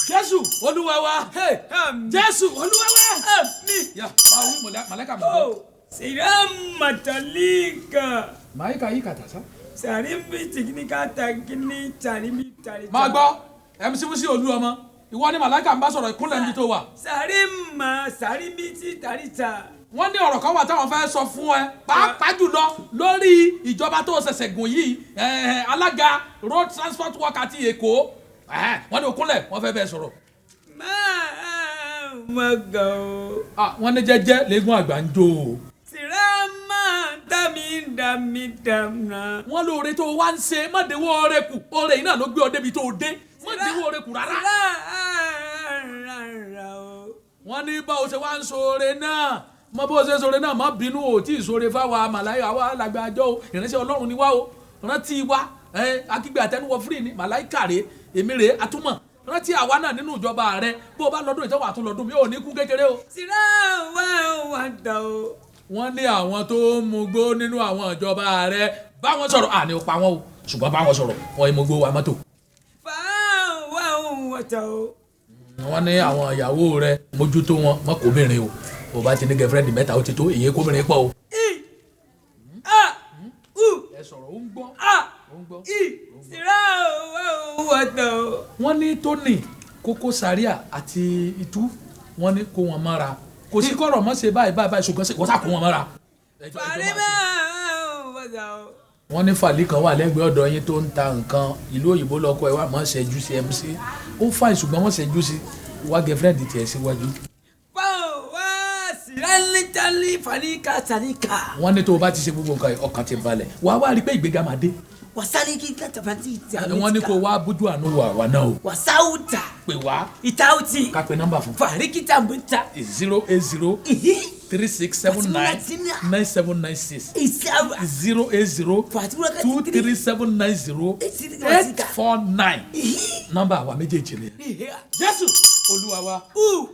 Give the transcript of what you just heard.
Jésù Olúwa wa. Hey, àmín. Jésù Olúwa wa. Àmín. Ya máa wí màlẹ́kà mọ̀ gbọ́. Oh, siramatalika. Màáyíká yìí kàtà sá. Sarimbi tikinika takini tarimi tarita. Máa gbọ́ MC Musi olú ọmọ, ìwọ ni màlẹ́kà ń bá sọ̀rọ̀, ìkúnlẹ̀ níbi tó wà. Sarima sarimi ti tarita. Wọ́n ní ọ̀rọ̀ kan wà táwọn fẹ́ sọ fún ẹ, pàápàá jùlọ lórí ìjọba tó ṣẹ̀ṣẹ̀ gùn yìí, alága road transport worker ti Èkó. Wọ́n ní òkúnlẹ̀, wọ́n fẹ́ bẹ́ẹ̀ sọ̀rọ̀. Máa ma gà o. Ah, wọ́n ní jẹ́jẹ́ lẹ́gùn àgbà ń jó o. Sirama dami dami damna. Wọ́n lóore tó wá ń ṣe mọ́déwọ́ oore kù, oore yìí náà ló gbé ọ débi tó o dé, mọ́déwọ́ oore kù rárá. Sirama o. Wọ́n ní bá o ṣe wá ń ṣoore náà, mọ bó o ṣe ṣoore náà, má bínú o tí ì ṣoore fáwa màláyà, àwa làgbàjọ o, ìránṣẹ́ Ọlọ́run ni wá o, rántí wa. Akígbe àtẹnuwọ fúri ni màláìkà rè, èmi rè atúmọ̀, rántí àwa náà nínú ìjọba rẹ. Bó o bá lọ́dún ìjọba àtúnlọ́dún mi ò ní kú kékeré o. Sirama wa da o. Wọ́n ní àwọn tó ń mugbó nínú àwọn ìjọba rẹ, báwọn sọ̀rọ̀, àní ó pa wọn o, ṣùgbọ́n báwọn sọ̀rọ̀, wọn ì mugbó wa mọ́tò. Fa wa wa ta o. Wọ́n ní àwọn ìyàwó rẹ, mójútó wọn, mọ́ kóbìnrin o, bó bá ti ní gẹ̀fúrẹ́ndì mẹ́ta ó ti tó, èyí kóbìnrin pọ̀ o. I A U Ẹ sọ̀rọ̀, ó ń gbọ́. A Ó ń gbọ́. I Sirama wa da o. Wọ́n ní Tony Koko Zaria àti Itu, wọ́n ní kó wọn mọ́ra, kò sí kọ̀rọ̀ mọ́ ṣe báyìí báyìí báyìí, ṣùgbọ́n wọ́n sà kó wọn mọ́ra. Farima wa da o. Wọ́n ní fàlí kan wà lẹ́gbẹ̀ẹ́ ọ̀dọ̀ yín tó ń ta nǹkan ìlú òyìnbó lọ́kọ ẹ̀ wá, mọ́ ṣẹ́jú sí MC, ó fà, ṣùgbọ́n wọ́n ṣẹ́jú sí wá gẹ́fúrẹ́ndì tiẹ̀ síwájú. Fa wa siralitali falika salika. Wọ́n ní tó o bá ti ṣe gbogbo nǹkan yìí, ọkàn ti balẹ̀, wàá wá rí i pé ìgbéga máa dé. Wasaliki katafanti. Wọ́n ní kó wá bójú àánú wà wá náà o. Wasauta. Pè wá. Itauti. Ká pe nọ́mbà fún. Farikita mbunta. 080 Ihi. 3679 9796. Isawa. 080 Fatura. 23790 849. Ihi. Nọ́mbà àwa méjèèjì ni. Ihi. Jésù Olúwa wa. U.